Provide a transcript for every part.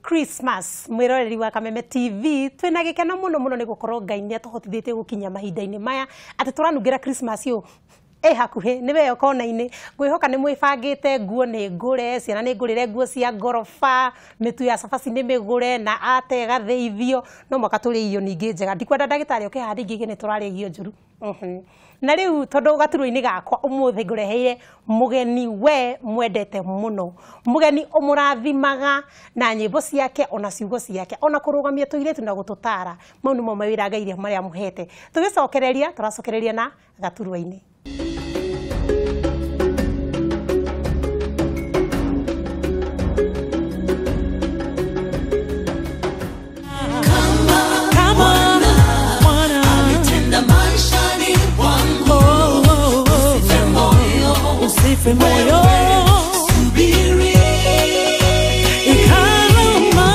Christmas mwiroreri wa Kameme TV twina gikeno muno muno ni gukorwo Ngai ni atuhotithitie gukinya mahinda-ini maya ati turanungira Christmas yo hakuhi ni weyo kona-ini ngwihoka ni mwibangite nguo ni ngure ciana ni ngurire nguo cia ngoroba mitu ya cabaci ni migure na ate gathĩithio no mwaka tũrĩe irio ningĩ njega ndikwenda ndagĩtarĩ oke haha ndingĩige nĩ tũrarĩa irio njũru. Na rĩu tondũ gaturwa-inĩ gakwa ũmũthĩ ngũreheire mũgeni we mwendete mũno, mũgeni ũmũrathimaga na nyĩmbo ciake ona ciugo ciake ona kũrũgamia tũirĩtu na gũtũtara. Mau nĩmo mawĩra Ngai marĩa amũhete. Tũgĩcokereria tũracokereria na gaturwa-inĩ. Usife moyo, subiri ikarama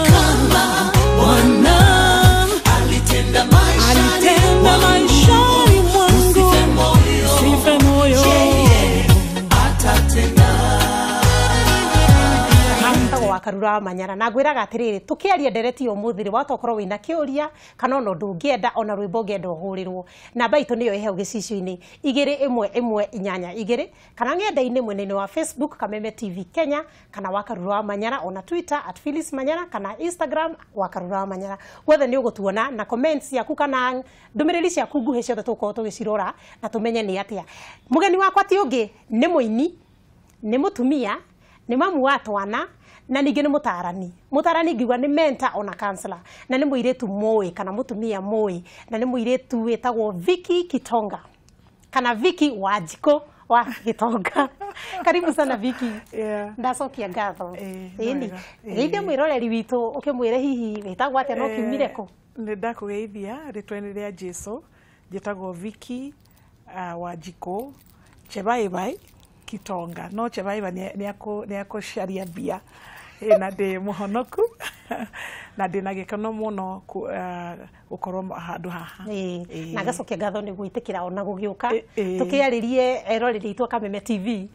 kama Bwana alitenda maishani mwangu. Usife moyo, yeye atatenda. Wa Karura wa Manyara na ngwiraga atiriri tukiaria ndereti umuthi ri watokorwo korwo wina kiuria kana ona undu ungienda ona rwimbo ungienda uhurirwo namba itu niyo ihau gicicio-ini 21182 kana ng'enda-ini mwena-ini wa Facebook Kameme TV Kenya kana wa Karura wa Manyara ona Twitter at Phyllis Manyara kana Instagram wa Karura wa Manyara. Guothe ni ugutuona na comments yaku kana ndumiriri ciaku nguhi ciothe tugukorwo tugicirora na tumenye ni atia. Mugeni wakwa ti ungi ni muini, ni mutumia, ni mamu wa twana na ningĩ nĩ mũtarani. Mũtarani ngiuga nĩ mentor ona counselor na nĩ mũirĩtu mũĩ kana mũtumia mũĩ na nĩ mũirĩtu wĩtagwo Vicky Kitonga kana Vicky Wanjikũ wa Gitonga. Karibu sana Vicky. Yeah. Ndacokia ngatho. Ĩni. Geithia mwĩroreri witũ ũkĩmwĩre hihi wĩtagwo atĩa na ũkiumire kũ? Nĩ ndakũgeithia rĩtwa-inĩ rĩa Jesu. Njĩtagwo Vicky Wanjikũ Chebaibai Kitonga. No Chebaibai nĩ akũcaria mbia. Na ndĩ mũhonoku na ndĩ na gĩkeno mũno gũkorwo handũ haha. Na ngacokia ngatho nĩ gwĩtĩkĩra ona gũgĩũka tũkĩarĩrie eroreri aitũ a Kameme TV.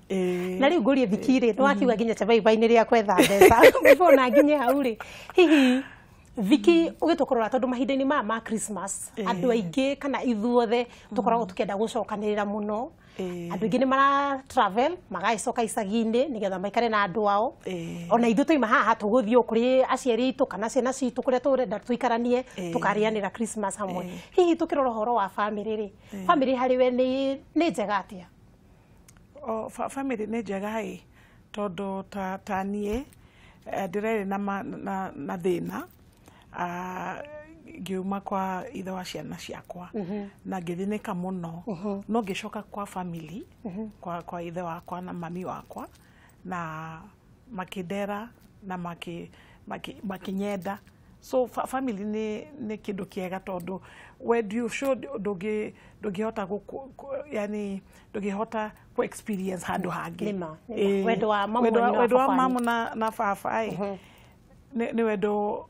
Na rĩu ngũrie Vicky rĩ, nĩ wakiuga nginya Chebaibai-inĩ rĩa kwetha mbeca before na nginye hau rĩ, hihi Vicky ũgĩtũkorora tondũ mahinda-inĩ maya ma Christmas andũ aingĩ kana ithuothe tũkoragwo tũkĩenda gũcokanĩrĩra mũno. Andũ aingĩ nĩ mara travel magagĩcoka icagi-inĩ nĩgetha maikare na andũ ao. Ona ithuĩ twaima haha tũgũthiĩ kũrĩ aciari aitũ kana ciana citũ kũrĩa tũrenda tũikaranie tũkarĩanĩra Christmas hamwe. Hihi tũkĩrora ũhoro wa family rĩ, family harĩ we nĩ njega atĩa? Family nĩ njega ĩ tondũ ta niĩ ndĩrarĩ na thĩna ngiuma kwa ithe wa ciana ciakwa na ngĩthĩnĩka mũno no ngĩcoka kwa family kwa ithe wakwa na mami wakwa na makĩndera na makĩnyenda. So family nĩ kĩndũ kĩega tondũ when you show ndũngĩhota yani ndũngĩhota ku experience handũ hangĩ. Wendo wa mamu na baba nĩ wendo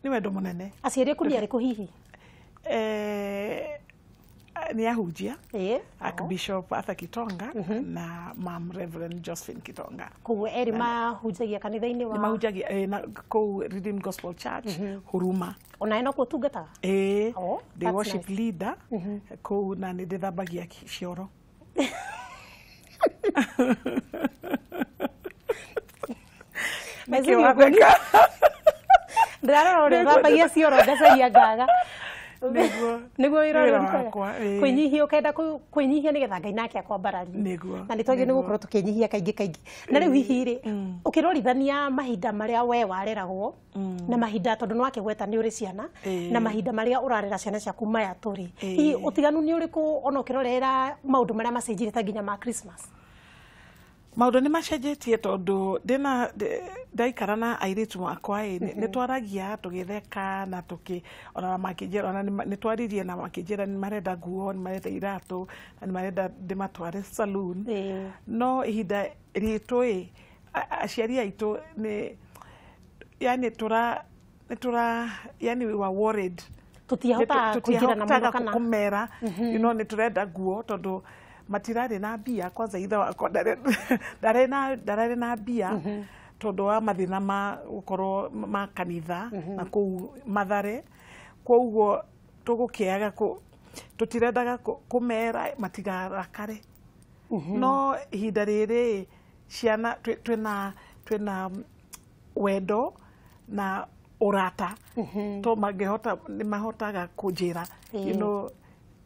nĩ wendo mũnene. Aciari aku nĩ arĩkũ hihi? Nĩ ahunjia Archbishop Arthur Kitonga na Mam Reverend Josephine Kitonga. Koguo erĩ mahunjagia kanitha-inĩ wa? Nĩ mahunjagia kũu Redeemed Gospel Church Huruma. Ona no kuo ũtungataga? Ĩĩ, ndĩ worship leader kũu na nĩ ndĩthambagia cioro. Nĩkĩ watheka? Ndirarora ũrĩa ũthambagia cioro ngacaria ngaga. Nĩguo wĩra ũrĩa ũrutaga. Kwĩnyihia ũkenda kwĩnyihia nĩgetha Ngai nake akwambararie. Na nĩ twagĩrĩirwo nĩ gũkorwo tũkĩnyihia kaingĩ kaingĩ. Na rĩu hihi rĩ, ũkĩrorithania mahinda marĩa we wareragwo na mahinda tondũ nĩ wakĩgweta nĩ ũrĩ ciana na mahinda marĩa ũrarera ciana ciaku maya tũrĩ, hihi ũtiganu nĩ ũrĩkũ ona ũkĩrorera maũndũ marĩa macenjirie ta nginya ma Christmas? Maũndũ nĩ macenjetie tondũ ndĩna ndaikara na airĩtu akwa ĩ nĩ twaragia tũgĩtheka na tũkĩ ona makĩnjĩra ona nĩ twaririe na makĩnjĩra nĩ marenda nguo, nĩ marenda iratũ na nĩ marenda ndĩmatware saloon. No ihinda ritũ ĩ aciari aitũ nĩ yani tũra yani we were worried tũtiahotaga kũingĩra na mũno kana kũmera you know nĩ tũrenda nguo tondũ matirarĩ na mbia. Kwanza ithe wakwa ndarĩ na mbia. Tondũ wa mathĩna ma gũkorwo ma kanitha na kũu Mathare, koguo tũgũkĩaga tũtirendaga kũmera matigarakare. No ihinda rĩrĩ ciana twĩna wendo na ũrata, to mangĩhota nĩ mahotaga kũnjĩra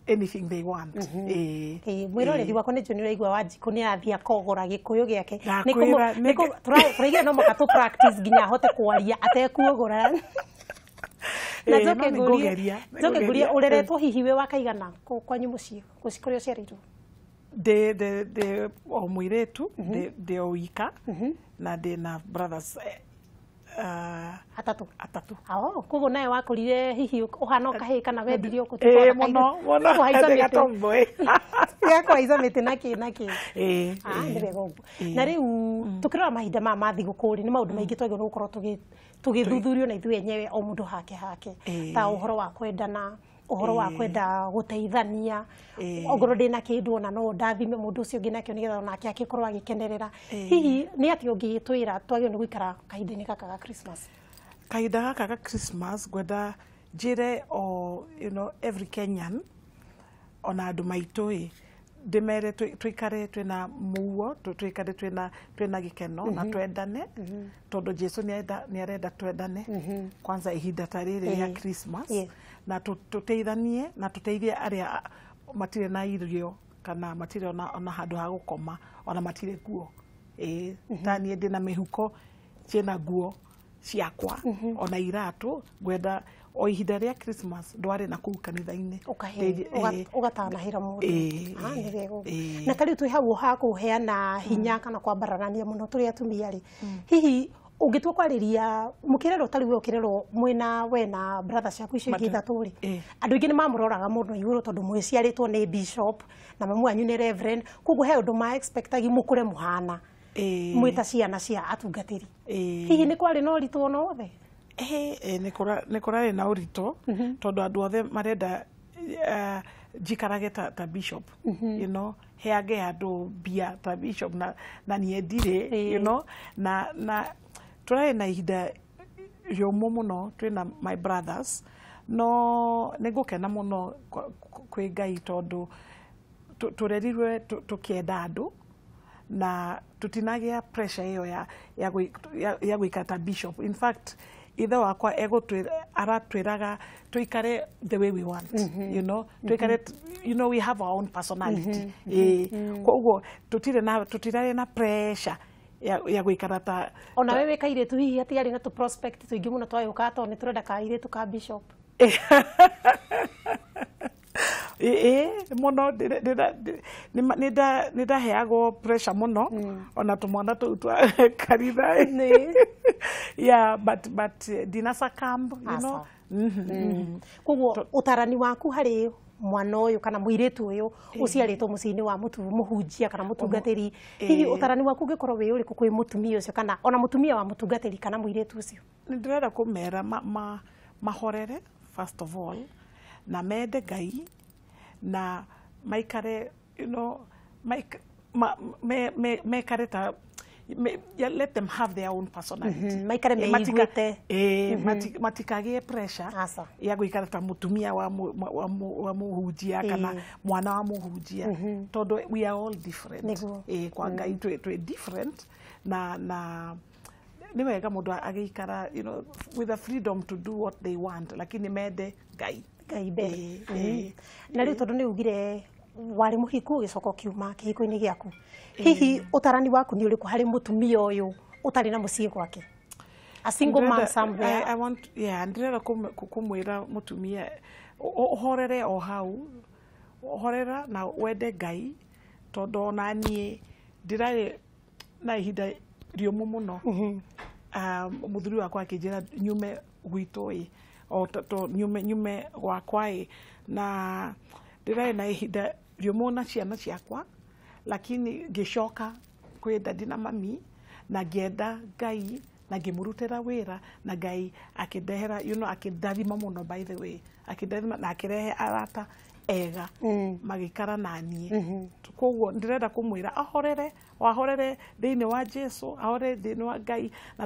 anything they want. Mwĩroreri wakwa nĩ njũĩ nĩ ũraigua Wanjikũ nĩ arathiĩ akogora gĩkũyũ gĩake. Ndakwĩra, Tũraigua no mũhaka tũ practice nginya ahote kwaria atekuogora. Na njoke no ngũrie, nĩngũgeria, njoke ngũrie, nĩngũgeria. Ũreretwo hihi wĩ wa kaigana kwanyu mũciĩ kũrĩa ũciarĩirwo? Ndĩ o mũirĩtu, ndĩ o wika na ndĩ na brothers atatũ. Atatũ. Oh, koguo nawe wakũrire hihi ũhana o kahĩĩ kana wendire o Ĩĩ, mũno mũno. Kũhaica ndĩ mĩtĩ. gatomboy. Tiga kũhaica mĩtĩ na kĩ na kĩ. Ah, nĩ wega ũguo. Na rĩu tũkĩrora mahinda maya ma thigũkũ rĩ, nĩ maũndũ maingĩ twagĩrĩirwo nĩ gũkorwo tũgĩthuthurio na ithuĩ enyewe, o mũndũ hake hake, ta ũhoro wa kwendana, ũhoro wa kwenda gũteithania, ongorwo ndĩna kĩndũ ona no ndathime mũndũ ũcio ũngĩ nakĩo nĩgetha onake akĩkorwo agĩkenerera. Hihi nĩ atĩa ũngĩtwĩra twagĩrĩirwo nĩ gũikara kahinda-inĩ gaka ga Christmas? Kahinda gaka ga Christmas ngwenda njĩre o every Kenyan ona andũ maitũ ĩ ndĩmere tũikare twĩna mũuo, tũikare twĩna gĩkeno na twendane, tondũ Jesu nĩ arenda twendane kwanza ihinda ta rĩrĩ rĩa Christmas, na tũteithanie na tũteithie arĩa matirĩ na irio kana matirĩ ona handũ ha gũkoma, ona matirĩ nguo. Ĩĩ, ta niĩ ndĩna mĩhuko ciĩna nguo ciakwa ona iratũ, ngwenda o ihinda rĩa Christmas ndware na kũu kanitha-inĩ. Ũkahe ũgatanahĩra mũndũ. Ah, nĩ wega ũguo. Na ta rĩu twĩ hau ha kũheana hinya kana kwambararania mũno tũrĩ atumia rĩ, hihi ũngĩtua kwarĩria mũkĩrerwo, ta rĩu we ũkĩrerwo mwĩna we na brother ciaku icio ingĩ ithatũ rĩ, andũ aingĩ nĩ mamũroraga mũno igũrũ tondũ mwĩciarĩtwo nĩ bishop na mamu wanyu nĩ reverend, koguo he ũndũ ma expectagi mũkũre mũhana mwĩ ta ciana cia atungatĩri. Hihi nĩ kwarĩ na ũritũ ona wothe? Nĩ kũrarĩ na ũritũ tondũ andũ othe marenda njikarage ta bishop, heage andũ mbia ta bishop, na niĩ ndirĩ, na tũrarĩ na ihinda rĩũmũ mũno twĩna my brothers, no nĩ ngũkena mũno kwĩ Ngai tondũ tũrerirwe tũkĩenda andũ na tũtinagĩa pressure ĩyo ya gũikara ta bishop. In fact, ithe wakwa egũtwĩra, aratwĩraga tũikare the way we want, tũikare, we have our own personality. Ĩĩ, koguo tũtirĩ na tũtirarĩ na pressure ya gũikara ta Ona we wĩ kairĩtu hihi hatiarĩ na tũ prospect tũingĩ mũno twagĩũkaga tondũ nĩ tũrenda kairĩtu ka bishop? Ĩĩ mũno, nĩ ndaheagwo pressure mũno ona tũmwana tũu twa kanitha. Yeah, but ndina succumb. Aca. Koguo ũtarani waku harĩ mwana ũyũ kana mũirĩtu ũyũ ũciarĩtwo mũciĩ-inĩ wa mũhunjia kana mũtungatĩri, hihi ũtarani waku ũngĩkorwo wĩ ũrĩkũ kwĩ mũtumia ũcio kana ona mũtumia wa mũtungatĩri kana mũirĩtu ũcio? Nĩ ndĩrenda kũmera mahorere first of all, na mende Ngai na maikare mekare ta yeah, let them have their own personality. Maikare meiguĩte. Matikagĩe pressure Aca. ya gũikara ta mũtumia wa mũhunjia kana mwana wa mũhunjia, tondũ we are all different. Kwa Ngai twĩ different, na nĩ wega mũndũ agĩikara with the freedom to do what they want, lakini mende Ngai. Ngai mbere. Ĩĩ. Na rĩu tondũ nĩ ugire warĩ mũhiku ũgĩcoka ũkiuma kĩhiko-inĩ gĩaku, hihi ũtarani waku nĩ ũrĩkũ harĩ mũtumia ũyũ ũtarĩ na mũciĩ gwake, a single mom somewhere? I want, yeah, ndĩrenda kũmwĩra mũtumia ũhorere o hau, ũhorera na wende Ngai, tondũ ona niĩ ndĩrarĩ na ihinda rĩũmũ mũno. Mũthuri wakwa akĩnjĩra nyume gwitũ ĩ o to nyume gwakwa ĩ, na ndĩrarĩ na ihinda rĩũmũ na ciana ciakwa, lakini ngĩcoka kwĩ dadi na mami na ngĩenda Ngai na ngĩmũrutĩra wĩra, na Ngai akĩndehera, akĩndathima mũno, by the way, akĩndathima na akĩrehe arata ega magĩikara na niĩ. Koguo ndĩrenda kũmwĩra ahorere, ahorere thĩinĩ wa Jesu, ahorere thĩinĩ wa Ngai, na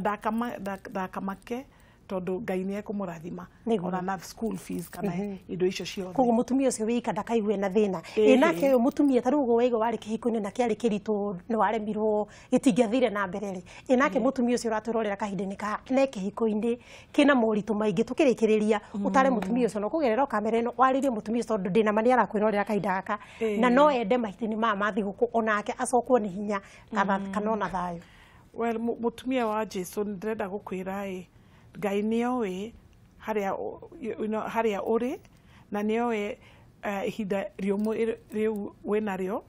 ndakamake tondũ Ngai nĩ ekũmũrathima ona na school fees kana indo icio ciothe. Koguo mũtumia ũcio wĩika ndakaigue na thĩna. Ĩ nake ũyũ mũtumia ta rĩu ũguo waigua warĩ kĩhiko-inĩ na kĩarĩ kĩritũ nĩ waremirwo gĩtingĩathire na mbere rĩ, ĩ nake mũtumia ũcio ũratwĩrorera kahinda-inĩ ka ne kĩhiko-inĩ kĩna moritũ maingĩ, tũkĩrĩkĩrĩria ũtare mũtumia ũcio na ũkũgerera o kamera ĩno warĩrie mũtumia ũcio tondũ ndĩna ma nĩ arakwĩrorera kahinda gaka na no ende mahinda-inĩ maya ma thigũkũ onake acokwo nĩ hinya kana ona thayũ. Well, mũtumia wa Jesu ndĩrenda gũkwĩra ĩ Ngai nĩoĩ harĩa harĩa ũrĩ na nĩoĩ ihinda rĩũmũ rĩu wĩnarĩo,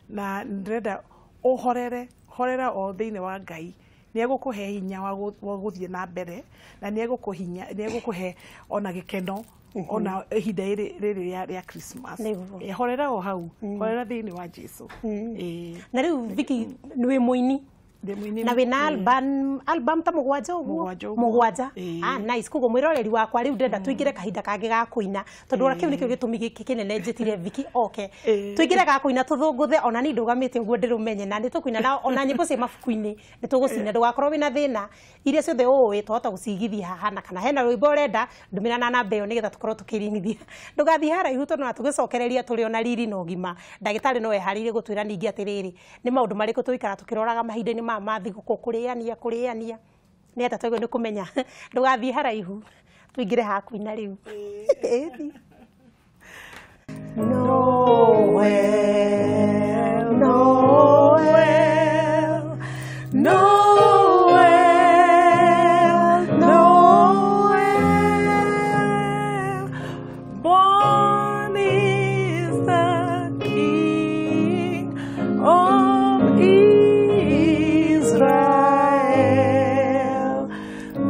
na ndĩrenda ũhorere, horera o thĩinĩ wa Ngai. Nĩ egũkũhe hinya wa gũthiĩ na mbere, na nĩ egũkũhe ona gĩkeno ona ihinda rĩrĩ rĩa Christmas. Horera o hau, horera thĩinĩ wa Jesu. Na rĩu Vicky nĩ wĩ mũini na wĩna album ta mũgwanja ũguo, mũgwanja. Ah, nice. Koguo mwĩroreri wakwa rĩu ndĩrenda tũingĩre kahinda kangĩ ga kũina tondũ ona kĩu nĩkĩo gĩtũmi gĩkĩ kĩnene njĩtire Vicky oke tũingĩre ga kũina tũthũngũthe, ona niĩ ndũgamĩte ũguo ndĩrũmenye, na nĩ tũkũina na ona nyĩmbo cia mabuku-inĩ nĩ tũgũcina, ndũgakorwo wĩna thĩna, iria ciothe ũĩ twahota gũcigithia haha, na kana hena rwĩmbo ũrenda ndũmĩra na namba ĩyo nĩgetha tũkorwo tũkĩrinithia. Ndũgathiĩ haraihu tondũ no tũgĩcokereria tũrĩ ona riri na ũgima. Ndagĩtarĩ no eharĩirie gũtwĩra ningĩ atĩrĩrĩ nĩ maũndũ marĩkũ tũikara tũkĩroraga mahinda-inĩ maya ma thigũkũ, kũrĩania kũrĩania nĩ atĩa twagĩrĩirwo nĩ kũmenya. Ndũgathiĩ haraihu tũingĩre haha kũina rĩu. Noel, Noel, Noel, Noel, born is the King of Israel.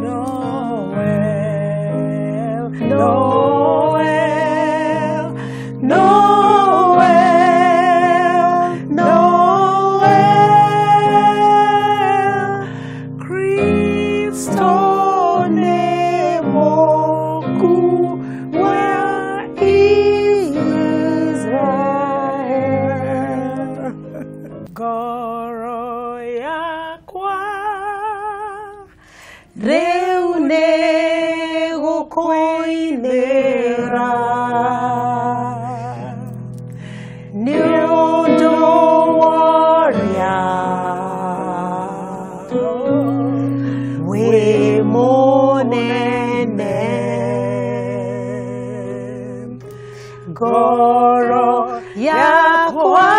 Noel, Noel, Noel, Noel, Kristo nĩ mũku wa Israel. Ngoro yakwa rĩu nĩ gũkũinĩra nĩ ũndũ wa ũrĩa wĩ mũnene. Ngoro yakwa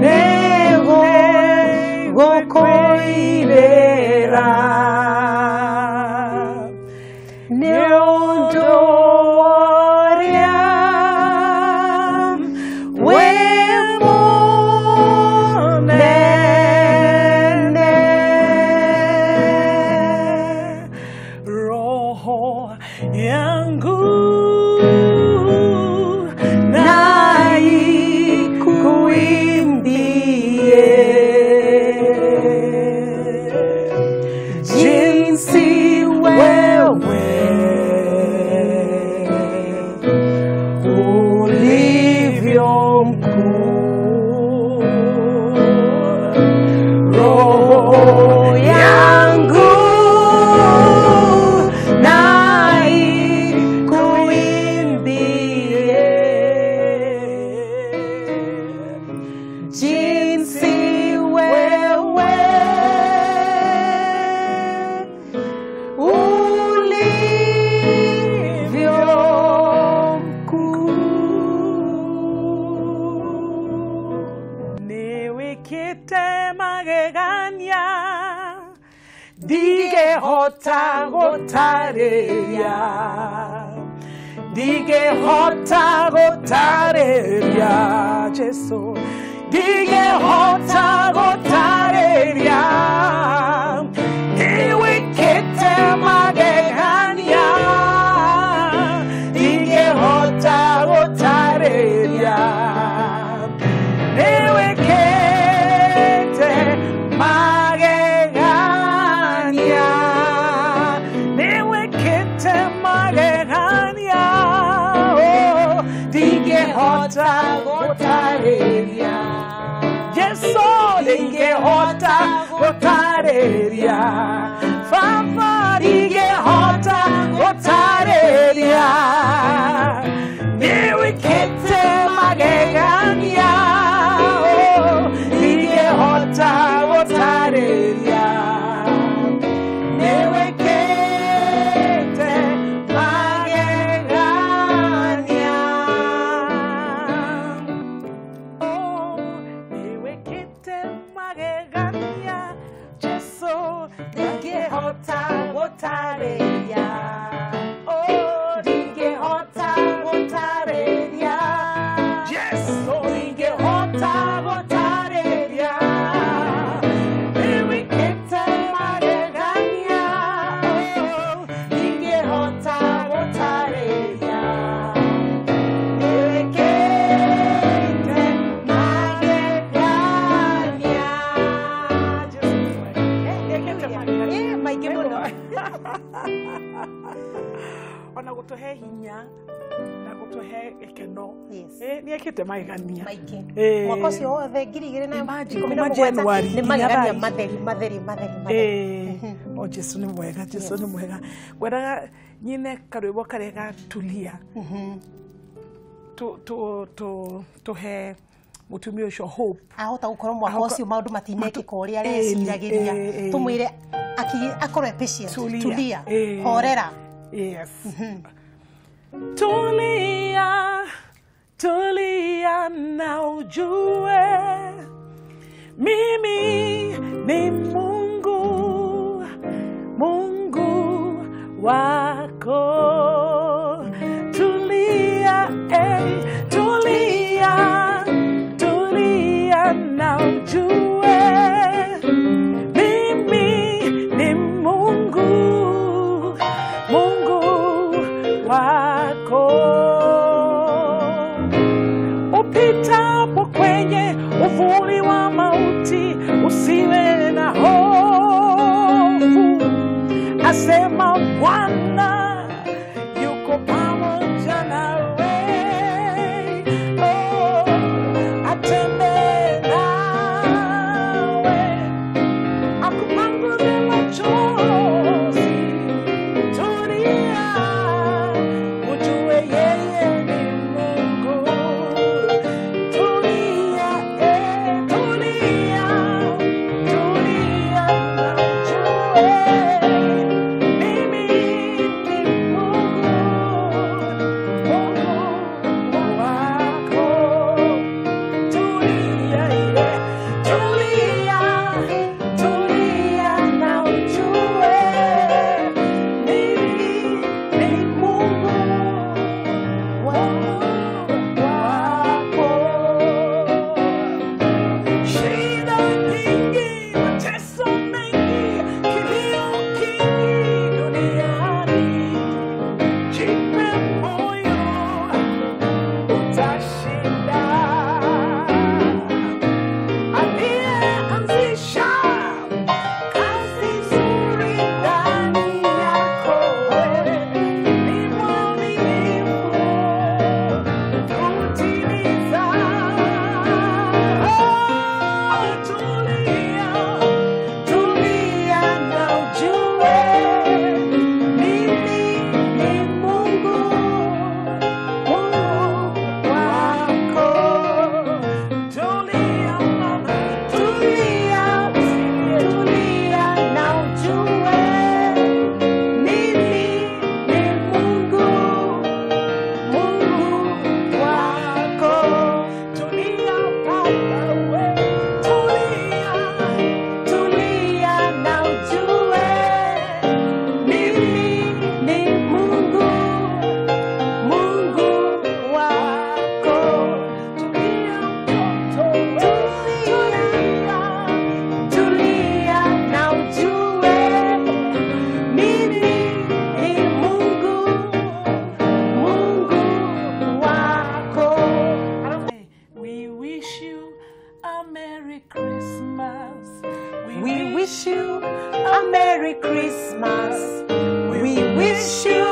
nĩ gũkũinĩra nĩ ũndũ wa ũrĩa wĩ mũnene. Roho yangu na ikuimbie jinsi wewe ulivyo mkuu. Roho yangu na ikuimbie jinsi wewe ulivyo mkuu. Nĩwĩkĩte magegania ndigehota gũtarĩria, ndigehota gũtarĩria Jesu, ndigehota gũtarĩria. Nĩwĩkĩte magegania ndigehota gũtarĩria, nĩwĩkĩte magegania, nĩwĩkĩte magegania, oh. Ndingĩhota gũtarĩria Jesu, ndingĩhota gũtarĩria Baba, ndingĩhota gũtarĩria Nĩwĩkĩte magegania, oh, ndingĩhota gũtarĩria Nĩwĩkĩte magegania. Oh, nĩwĩkĩte magegania Jesu, ndingĩhota gũtarĩria. Oh, ndingĩhota gũtarĩria Jesu, ndingĩhota gũtarĩria Nĩwĩkĩte magegania. Oh, ndingĩhota gũtarĩria Nĩwĩkĩte magegania. Jesu nĩ mwega. Nĩekĩte magegania. Maingĩ mũno. Ona gũtũhe hinya na gũtũhe gĩkeno. Yes. Nĩekĩte magegania Maingĩ. Eh. Mwaka ũcio wothe ngiri igĩrĩ na Imagine, ikũmi na kuma mũgwanja, January nĩ nginya magegania thaa ici. matheri matheri matheri matheri. O Jesu nĩ mwega, Jesu nĩ mwega. Ngwendaga nyine karwĩmbo karĩa ga tulia tũhe mũtumia ũcio hope. Ahota gũkorwo mwaka ũcio maũndũ matinekĩka ũrĩa areciragĩria, Ĩĩ, ĩĩ. tũmwĩre akorwo e patient. Tulia. Tulia. Ĩĩ. Horera. Yes. Tulia, tulia na ujue mimi ni Mungu, Mungu wako. Tulia, tulia, tulia na ujue mimi ni Mungu, Mungu wako. Upitapo kwenye uvuli wa mauti, usiwe na hofu, asema Bwana yuko pamoja nawe. Oh, atembee nawe, akupanguze machozi. Tulia, ujue yeye ni Mungu. Tulia, tulia, tulia na ujue mimi ni Mungu, Mungu wako. Tulia, yeah. Tulia, tulia na ujue mimi ni Mungu, Mungu wako. Shida nyingi, mateso mengi, kilio kingi duniani. Jipe moyo, utashinda. Aliyeanzisha kazi nzuri ndani yako ni mwaminifu kutimiza. Oh, tulia, tulia na ujue mimi ni Mungu, Mungu wako. Tulia mama, tulia, Tulia na ujue mimi ni Mungu, Mungu wako. Tulia baba we, tulia, Tulia na ujue mimi ni Mungu, Mungu wako. Tulia mtoto we, tulia, Tulia na ujue mimi ni Mungu, Mungu wako. We wish you a Merry Christmas. We wish you a Merry Christmas. We wish you